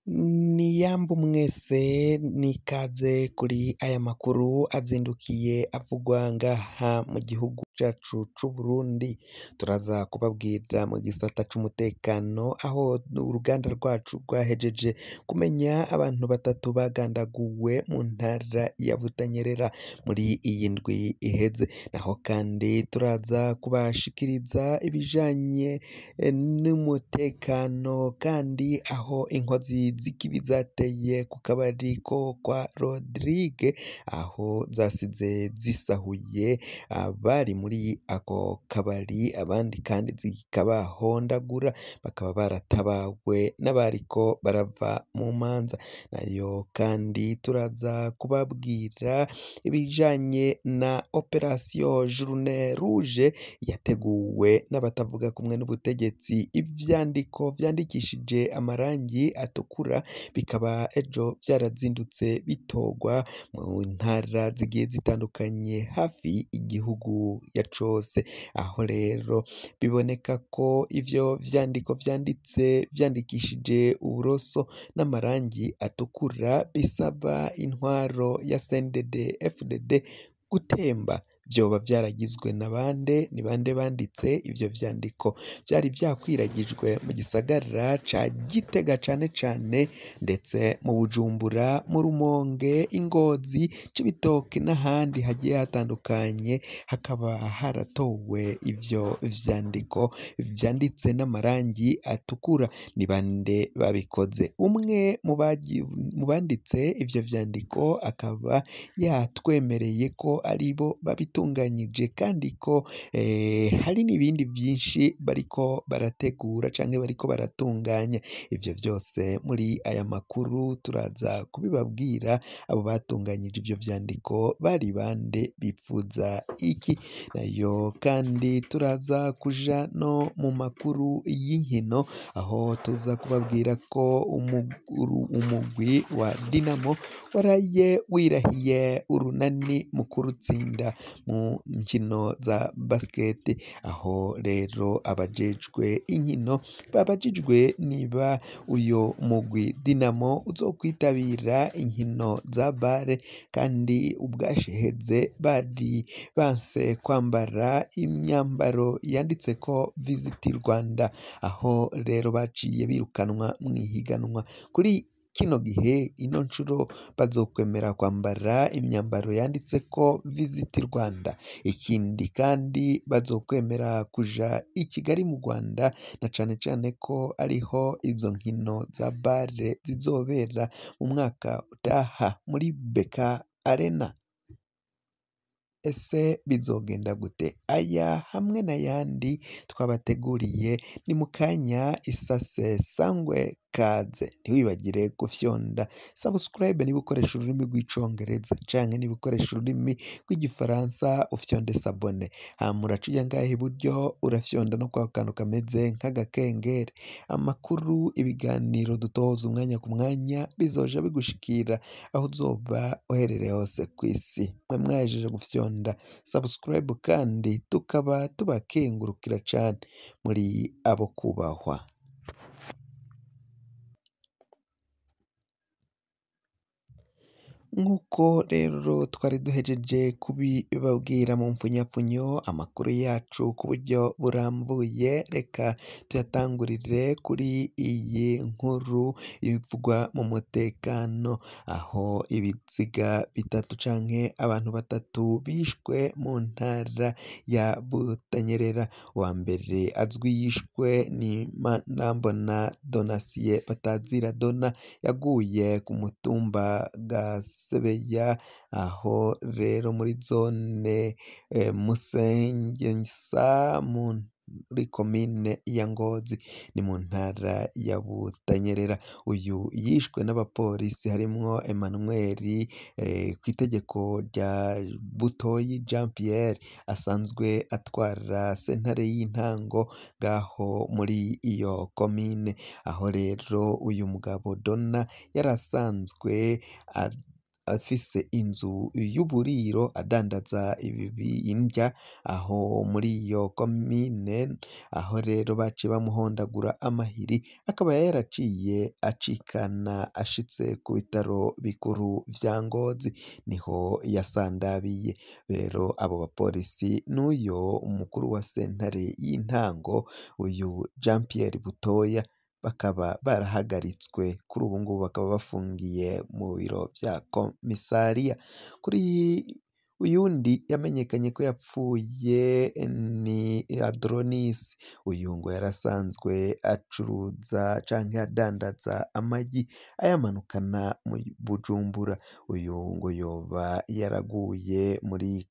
Niyambu mwese n'ikaze kuri aya makuru azindukiye avugwa ngaha mu gihugu cacu c'Uburundi, turaza kubabwira mu gisata c'umutekano aho uruganda rwacu rwahejeje kumenya abantu batatu bagandaguwe mu ntara ya Butanyerera muri iyi ndwi iheze, naho kandi turaza kubashikiriza ibijanye n'umutekano kandi aho inkozi z'ikibi zateye ku kabari ko kwa Rodrigue aho zasize zisahuye abari muri ako kabari abandi kandi zikabahondagura bakaba baratabawe n'abariko barava mu manza, nayo kandi turaza kubabwira ibijanye na operation Journée Rouge yateguwe n'abatavuga kumwe n'ubutegetsi, ivyandiko vyandikishije amarangi atukura bikaba ejo vyarazindutse bitorwa mu ntara zigiye zitandukanye hafi igihugu ya cose, aho rero biboneka ko ivyo vyandiko vyanditse vyandikishije uburoso n'amarangi atukura bisaba intwaro ya CNDD FDD gutemba, vyoba vyaragizwe na bande? Ni bande banditse ivyo vyandiko? Vyari vyakwiragijwe mu gisagara ca Gitega cane cane ndetse mu Bujumbura, mu Rumonge, i Ngozi, Cibitoke n'ahandi hagiye hatandukanye, hakaba haratowe ivyo vyandiko vyanditse n'amarangi atukura. Ni bande babikoze? Umwe mu banditse ivyo vyandiko akaba yatwemereye ko aribo babitunganyije kandi ko hari n'ibindi vyinshi bariko barategura canke bariko baratunganya. Ivyo vyose muri aya makuru turaza kubibabwira, abo batunganyije ivyo vyandiko bari bande, bipfuza iki? Nayo kandi turaza kuja no mu makuru y'inkino aho tuza kubabwira ko umugwi wa Dinamo waraye wirahiye urunani mu kurutsinda mu nkino za basiketi, aho rero abajejwe inkino babajijwe niba uyo mugwi Dinamo uzokwitabira inkino za bare kandi ubwashiheze bari banse kwambara imyambaro yanditseko Visit Rwanda, aho rero baciye birukanwa mw'ihiganwa. Kuri kino gihe ino ncuro bazokwemera kwambara imyambaro yanditseko Visit Rwanda, ikindi kandi bazokwemera kuja i Kigali mu Rwanda na cane cane ko ariho izo nkino za bare zizobera mu mwaka utaha muri BK Arena. Ese bizogenda gute? Aya hamwe n'ayandi twabateguriye ni mu kanya isase sangwe kaze, ntiwibagire gufyonda subscribe niba ukoresha ururimi rw'icongereza canke niba ukoresha ururimi rw'igifaransa ufyonde s'abonner, hama uraca uja ngaha iburyo urafyonda no kwa kantu kameze nk'agakengeri. Amakuru, ibiganiro dutoza umwanya ku mwanya bizoja bigushikira aho uzoba uherereye hose kw'isi. Mwe mwahejeje gufyonda subscribe kandi tukaba tubakengurukira cane muri abo kubahwa. Nk'uko rero twari duhejeje kubibabwira mu mpfunyapfunyo amakuru yacu ku buryo burambuye, reka tuyatangurire kuri iyi nkuru ivugwa mu mutekano, aho ibiziga bitatu canke abantu batatu bishwe mu ntara ya Butanyerera. Uwa mbere azwi yishwe ni Manirambona Donatien Batazira Dona yaguye ku mutumba Gasebeya, aho rero muri zone Musengesa muri komine ya Ngozi, ni mu ntara ya Butanyerera. Uyu yishwe n'abapolisi harimwo Emmanuel kw'itegeko rya Butoyi Jean Pierre asanzwe atwara sentare y'intango ngaho muri iyo komine, aho rero uyu mugabo Dona yarasanzwe afise inzu y'uburiro adandaza indya aho muri iyo komine, aho rero baciye bamuhondagura amahiri, akaba yaraciye acikana ashitse ku bitaro bikuru vya Ngozi, niho yasandabiye. Rero abo bapolisi n'uyo umukuru wa sentare y'intango uyu Jean Pierre Butoya bakaba barahagaritswe, kuri ubu ngubu bakaba bafungiye mu biro vya komisariya. Kuri uyundi yamenyekanye ko yapfuye ni Adronis, uyu ngo yarasanzwe acuruza canke adandaza amagi ayamanukana mu Bujumbura, uyu ngo yoba yaraguye muri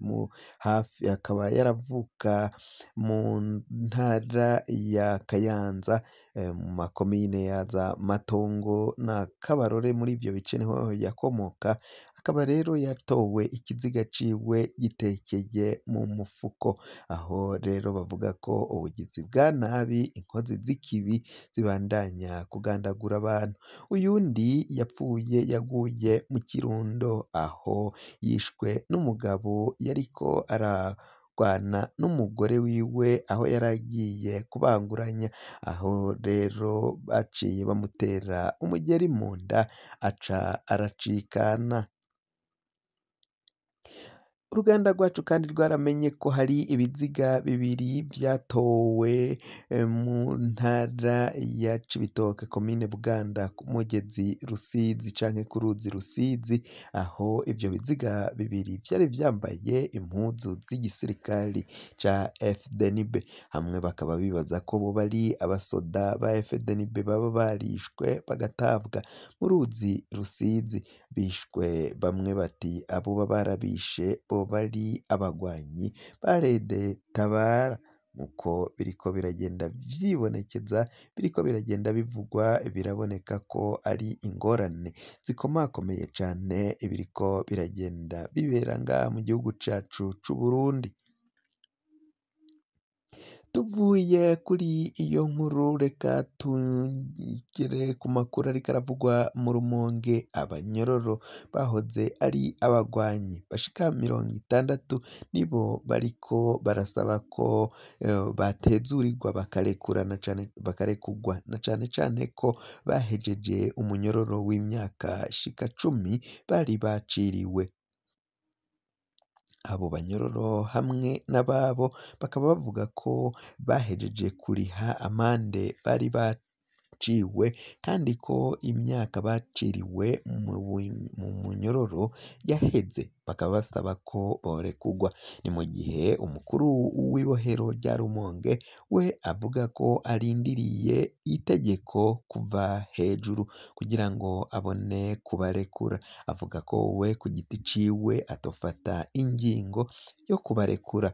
mu hafi, akaba yaravuka mu ntara ya Kayanza mu makomine ya za Matongo na Kabarore, muri ivyo bice niho yakomoka, akaba rero yatowe ikiziga ciwe gitekeye mu mufuko, aho rero bavuga ko ubugizi bwa nabi inkozi z'ikibi zibandanya kugandagura abantu. Uyundi yapfuye yaguye mu Kirundo, aho yishwe n'umugabo yariko aragwana n'umugore wiwe, aho yaragiye kubanguranya, aho rero baciye bamutera umugeri mu nda aca aracikana. Uruganda rwacu kandi rwaramenye ko hari ibiziga bibiri vyatowe mu ntara ya Cibitoke, komine Buganda, ku mugezi Rusizi canke ku ruzi Rusizi, aho ivyo biziga bibiri vyari vyambaye impuzu z'igisirikari ca FDNB, hamwe bakaba bibaza ko boba ari abasoda ba FDNB baba barishwe bagatabwa mu ruzi Rusizi, bishwe bamwe bati aboba barabishe boba ari abagwanyi ba Rede Tabara, nkuko biriko biragenda vyibonekeza, biriko biragenda bivugwa, biraboneka ko ari ingorane zikomakomeye cane ibiriko biragenda bibera ngaha mu gihugu cacu c'Uburundi. Tuvuye kuri iyo nkuru reka tugere ku makuru ariko aravugwa mu Rumonge. Abanyororo bahoze ari abagwanyi bashika 60 nibo bariko barasaba ko batezurirwa bakarekurana cane, bakarekurwa na cane cane ko bahejeje umunyororo w'imyaka ishika 10 bari baciriwe. Abo banyororo hamwe n'ababo bakaba bavuga ko bahejeje kuriha amande bari baciwe, kandi ko imyaka baciriwe mu munyororo yaheze, bakaba basaba ko borekurwa. Ni mu gihe umukuru w'ibohero rya Rumonge we avuga ko arindiriye itegeko kuva hejuru kugira ngo abone kubarekura. Avuga ko we ku giti ciwe atofata ingingo yo kubarekura.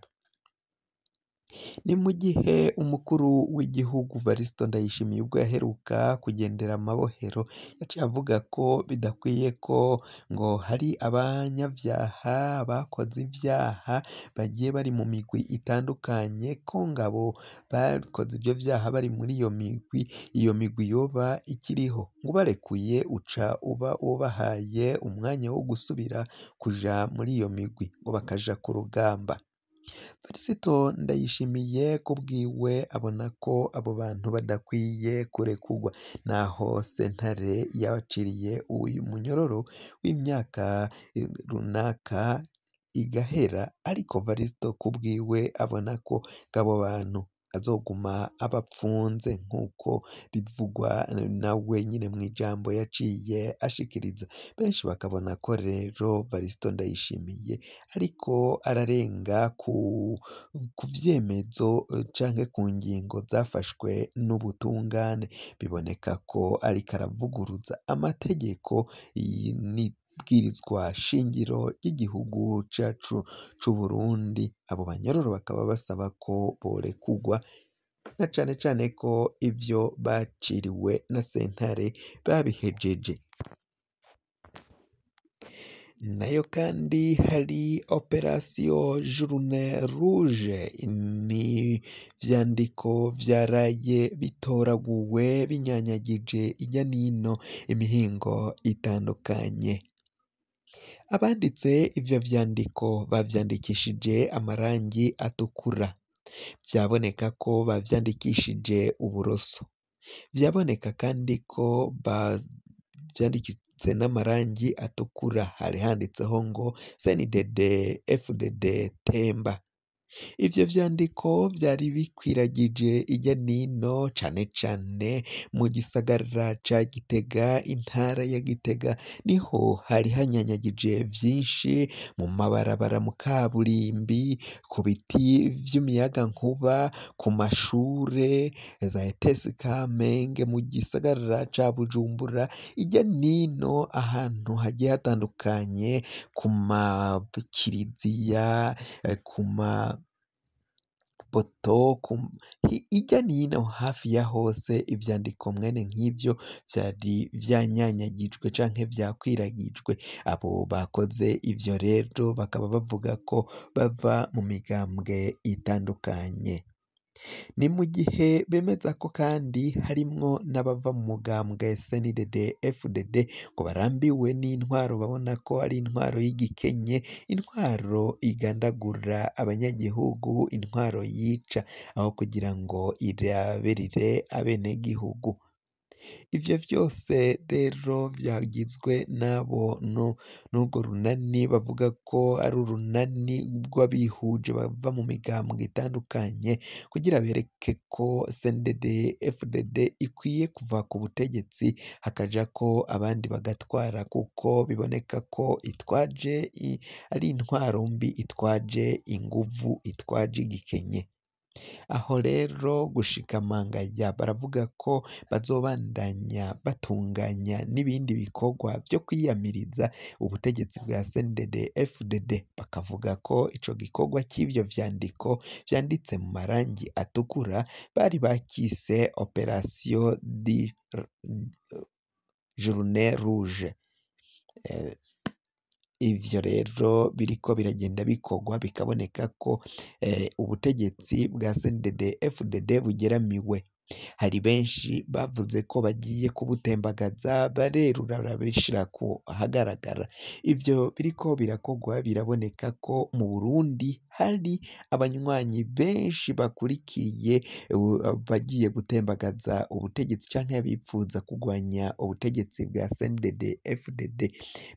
Ni mu gihe umukuru w'igihugu Varisito Ndayishimiye ubwo yaheruka kugendera amabohero yaciye avuga ko bidakwiye ko ngo hari abanyavyaha bakoze ivyaha bagiye bari mu migwi itandukanye, ko ngabo bakoze ivyo vyaha bari muri iyo migwi, iyo migwi yoba ikiriho, ngo barekuye uca uba ubahaye umwanya wo gusubira kuja muri iyo migwi ngo bakaja ku rugamba. Varisito Ndayishimiye kubwiwe abona ko abo bantu badakwiye kurekurwa, naho sentare yabaciriye uyu munyororo w'imyaka runaka igahera, ariko Varisito kubwiwe abona ko abo bantu azoguma abapfunze nk'uko bivugwa nawe nyine mw'ijambo yaciye ashikiriza. Benshi bakabona ko rero Varisito Ndayishimiye ariko ararenga ku vyemezo canke ku ngingo zafashwe n'ubutungane, biboneka ko ariko aravuguruza amategeko n'ibwirizwa shingiro ry'igihugu cacu c'Uburundi. Abo banyororo bakaba basaba ko borekurwa, na cane cane ko ivyo baciriwe na sentare babihejeje. Nayo kandi hari Operation Journée Rouge, ni vyandiko vyaraye bitoraguwe binyanyagije irya nino imihingo itandukanye. Abanditse ivyo vyandiko bavyandikishije amarangi atukura, vyaboneka ko bavyandikishije uburoso, vyaboneka kandi ko bavyandikitse n'amarangi atukura, hari handitseho ngo CNDD FDD Temba. Ivyo vyandiko vyari bikwiragije irya nino cane cane mu gisagara ca Gitega, intara ya Gitega, niho hari hanyanyagije vyinshi mu mabarabara, mu kaburimbi, ku biti vy'imiyagankuba, ku mashure, za ETS Kamenge, mu gisagara ca Bujumbura, irya nino ahantu hagiye hatandukanye, ku makiriziya, ku ma poto, irya nino hafi ya hose ivyandiko mwene nk'ivyo vyari vyanyanyagijwe canke vyakwiragijwe. Abo bakoze ivyo rero bakaba bavuga ko bava mu migambwe itandukanye. Ni mu gihe bemeza ko kandi harimwo n'abava mu mugambwe CNDD FDD ngo barambiwe n'intwaro, babona ko ari intwaro y'igikenye, intwaro igandagura abanyagihugu, intwaro yica aho kugira ngo irabirire abenegihugu. Ivyo vyose rero vyagizwe n'abo n'urwo runani bavuga ko ari urunani rw'abihuje bava mu migambwe itandukanye kugira bereke ko CNDD FDD ikwiye kuva ku butegetsi hakajako abandi bagatwara, kuko biboneka ko itwaje ari intwaro mbi, itwaje inguvu, itwaje igikenye. Aho rero gushika mangaya baravuga ko bazobandanya batunganya n'ibindi bikorwa vyo kwiyamiriza ubutegetsi bwa CNDD FDD, bakavuga ko ico gikorwa c'ivyo vyandiko vyanditse mu marangi atukura bari bakise Operation du Journée Rouge. Ivyo rero biriko biragenda bikorwa bikaboneka ko ubutegetsi bwa CNDD FDD bugeramiwe. Hari benshi bavuze ko bagiye kubutembagaza, barerura barabishira ku ahagaragara. Ivyo biriko birakorwa biraboneka ko mu Burundi hari abanywanyi benshi bakurikiye bagiye gutembagaza ubutegetsi canke bipfuza kugwanya ubutegetsi bwa CNDD FDD,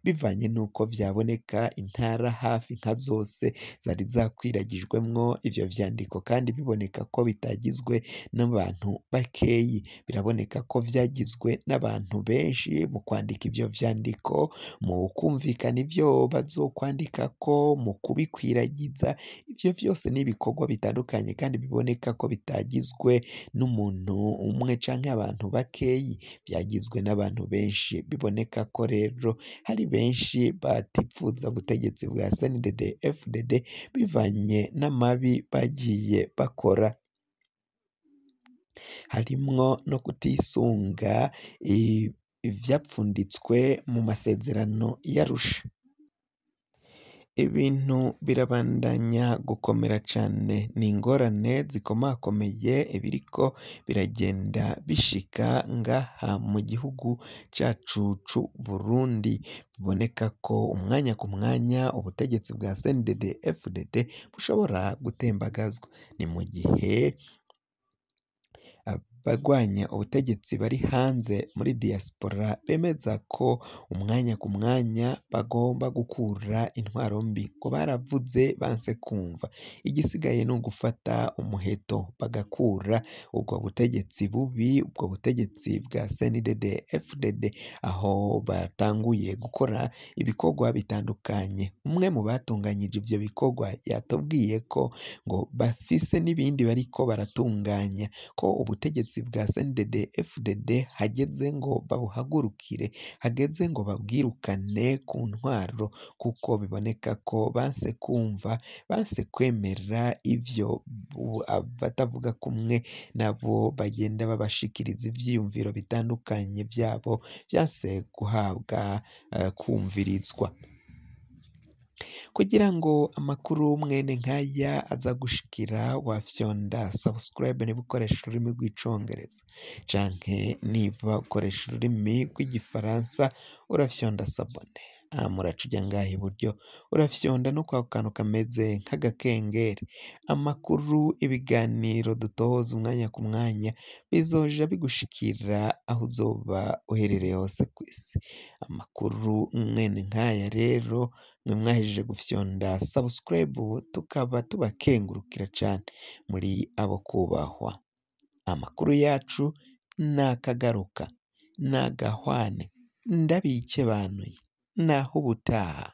bivanye n'uko vyaboneka intara hafi nka zose zari zakwiragijwemwo ivyo vyandiko, kandi biboneka ko bitagizwe n'abantu bakeyi, biraboneka ko vyagizwe n'abantu benshi mu kwandika ivyo vyandiko, mu kumvikana ivyo bazokwandikako, mu kubikwiragiza. Ivyo vyose ni ibikorwa bitandukanye kandi biboneka ko bitagizwe n'umuntu umwe canke abantu bakeyi, vyagizwe n'abantu benshi. Biboneka ko rero hari benshi batipfuza ubutegetsi bwa CNDD FDD bivanye n'amabi bagiye bakora, harimwo no kutisunga ivyapfunditswe mu masezerano y'Arusha. Ibintu birabandanya gukomera cane, ni ingorane zikomakomeye ibiriko biragenda bishika ngaha mu gihugu cacu c'Uburundi. Biboneka ko umwanya ku mwanya ubutegetsi bwa CNDD FDD bushobora gutembagazwa. Ni mu gihe abagwanya ubutegetsi bari hanze muri diaspora bemeza ko umwanya ku mwanya bagomba gukura intwaro mbi, ngo baravuze banse kumva. Igisigaye ni ugufata umuheto bagakura ubwo butegetsi bubi, ubwo butegetsi bwa CNDD FDD, aho batanguye gukora ibikorwa bitandukanye. Umwe mu batunganyije ivyo bikorwa yatubwiye ko ngo bafise n'ibindi bariko baratunganya, ko ubutegetsi bwa CNDD FDD hageze ngo babuhagurukire, hageze ngo babwirukane ku ntwaro, kuko biboneka ko banse kumva, banse kwemera ivyo abatavuga kumwe nabo bagenda babashikiriza ivyiyumviro bitandukanye vyabo, vyanse guhabwa kumvirizwa. Kugira ngo amakuru mwene nkaya aza gushikira, wafyonda subscribe niba ukoresha ururimi rw'icongereza, canke niba ukoresha ururimi rw'igifaransa urafyonda s'abonner. Muraca uja ngaha iburyo, urafyonda no kwako kantu kameze nk'agakengeri. Amakuru, ibiganiro dutohoza umwanya ku mwanya bizoja bigushikira aho uzoba uherereye hose kw'isi. Amakuru mwene nkaya rero, mwe mwahejeje gufyonda subscribe, tukaba tubakengurukira cane, muri abo kubahwa. Amakuru yacu nakagaruka, nagahwane, ndabikebanuye, naho ubutaha.